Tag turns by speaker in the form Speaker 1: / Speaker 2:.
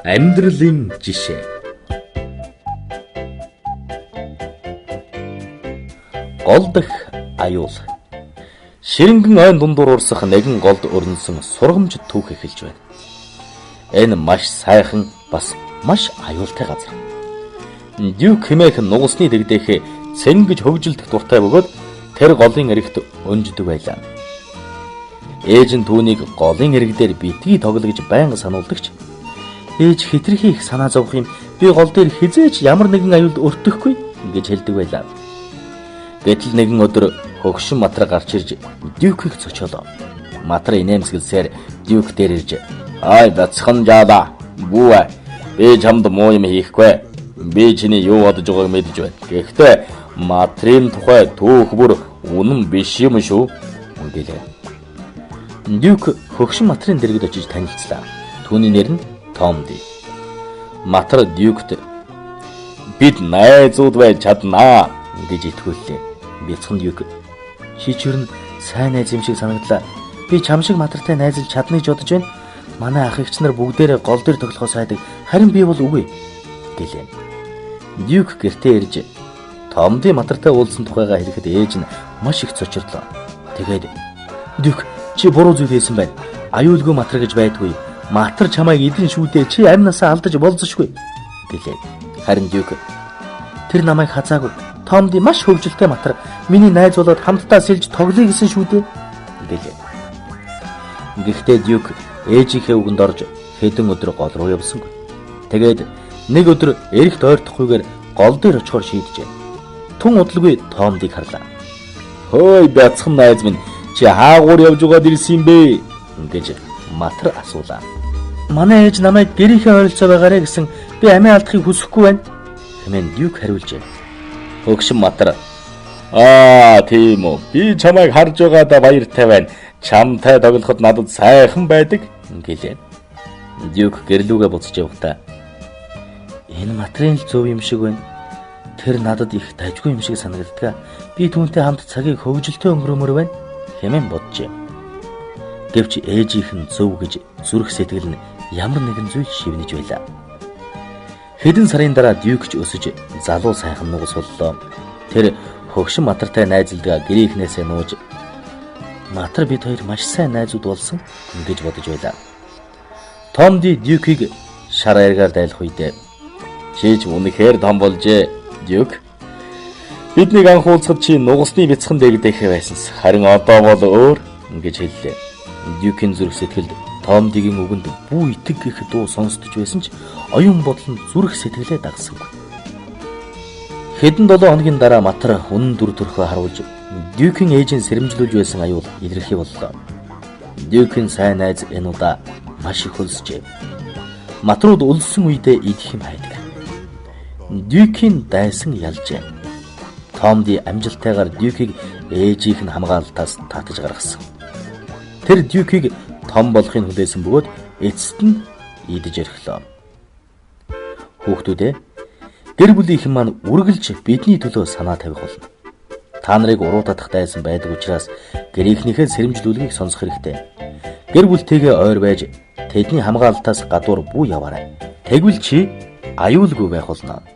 Speaker 1: Амьдралын жишээ. Гол дэх аюул. Ширэнгэн ойн дундуур урсах нэгэн голд өрнөсөн сургамж түүх эхэлж байна. Энэ маш сайхан бас маш аюултай газар. Дюк хэмээх нугасны дэгдээхэй цэнгэж хөгжилдөх дуртай бөгөөд тэр голын эрэгт өнждөг байлаа. Ээж нь түүнийг голын эрэг дээр битгий тогло гэж байнга сануулдагч ээж хэтэрхий их санаа зовх юм, би гол дээр хизээч ямар нэгэн аюулд өртөхгүй гэж хэлдэг байлаа. Гэтэл нэгэн өдөр хөгшин матар гарч ирж Дюкийг цочоолоо. Матар инээмсэглсээр Дюк дээр ирж "Ай бяцхан жаалаа. Бүү. Би чамд муу юм хийхгүй. Би чиний юу бодож байгааг мэдэж байна. Гэхдээ матрын тухай түүх бүр үнэн биш юм шүү" гэлээ. Дюк хөгшин матрын дэргэд очиж танилцлаа. Түүний нэр нь Томди. Матар Дюкт "Бид найзууд байж чаднаа" гэж итгүүллээ. Бяцхан Дюк "Чи ч ер нь сайн найз юм шиг санагдлаа. Би чам шиг матартай найзалж чадна гэж бодож байна. Манай ах эгч нар бүгдээрээ гол дээр тоглохоо сайдаг. Харин би бол үгүй" гэлээ. Дюк гэртээ ирж Томди матартай уулзсан тухайгаа хэлэхэд ээж нь маш их цочирлоо. Тэгээд "Дюк, чи буруу зүйл хийсэн байна. Аюулгүй матар гэж байдгүй. Матар чамайг идэн шүү дээ. Чи амь насаа алдаж болзошгүй" гэлээ. Харин Дюк "Тэр намайг хазаагүй. Томди маш хөгжилтэй матар. Миний найз болоод хамтдаа сэлж тоглоё гэсэн шүү дээ" гэлээ. Гэхдээ Дюк ээжийнхээ үгэнд орж хэдэн өдөр гол руу явсангүй. Тэгээд нэг өдөр эрэгт ойртохгүйгээр гол дээр очихоор шийджээ. Тун удалгүй Томдийг харлаа. "Хөөй бяцхан найз минь, чи хаагуур явж байгаад ирсэн юм бэ?" гэж матар асуулаа. "Манай ээж намайг гэрийнхээ ойролцоо байгаарэ гэсэн, би амиа алдахыг хүсэхгүй байна" хэмээн Дюк хариулжээ. Хөгшин матар "Аа, тийм үү. Би чамайг харж байгаадаа баяртай байна. Чамтай тоглоход надад сайхан байдаг" гэлээ. Дюк гэрлүүгээ буцаж явахдаа "Энэ матрын л зөв юм шиг байна. Тэр надад их дажгүй юм шиг санагддаг. Би түүнтэй хамт цагийг хөгжилтэй өнгөрөөмөр байна" хэмээн боджээ. Гэвч ээжийнх нь зөв гэж зүрх сэтгэл нь ямар нэгэн зүйл шивнэж байлаа. Хэдэн сарын дараа Дюк ч өсөж залуу сайхан нугас боллоо. Тэр хөгшин матартай найзалдаг гэрийнхнээсээ нууж "Матар бид хоёр маш сайн найзууд болсон" гэж бодож байлаа. Томди Дюкийг шар аягаар дайлах үедээ "Чи ч үнэхээр том болжээ, Дюк. Биднийг анх уулзахад чи нугасны бяцхан дэгдэхэ байсанс. Харин одоо бол өөр" гэж хэллээ. Дюкийн зүрх сэтгэлд Томдигийн үгэнд бүү итэг гэх дуу сонсдож байсан ч оюун бодол нь зүрх сэтгэлээ дагсангүй. Хэдэн 7 хоногийн дараа матар үнэн дүр төрхөө харуулж Дюкийн ээжийн сэрэмжлүүлж байсан аюул илэрхий боллоо. Дюкийн сайн найз энэ удаа маш их өлсжээ. Матрууд өлссөн үедээ идэх юм хайдаг. Дюкийн дайсан ялжээ. Томди амжилттайгаар Дюкийг ээжийнх нь хамгаалалтаас татаж гаргасан. Тэр Дюкийг том болохыг хүлээсэн бөгөөд эцэст нь идэж орхилоо. Хүүхдүүдээ, гэр бүлийнхэн маань үргэлж бидний төлөө санаа тавих болно. Та нарыг уруу татах дайсан байдаг учраас гэрийнхнийхээ сэрэмжлүүлгийг сонсох хэрэгтэй. Гэр бүлтэйгээ ойр байж тэдний хамгаалалтаас гадуур бүү яваарай. Тэгвэл чи аюулгүй байх болно.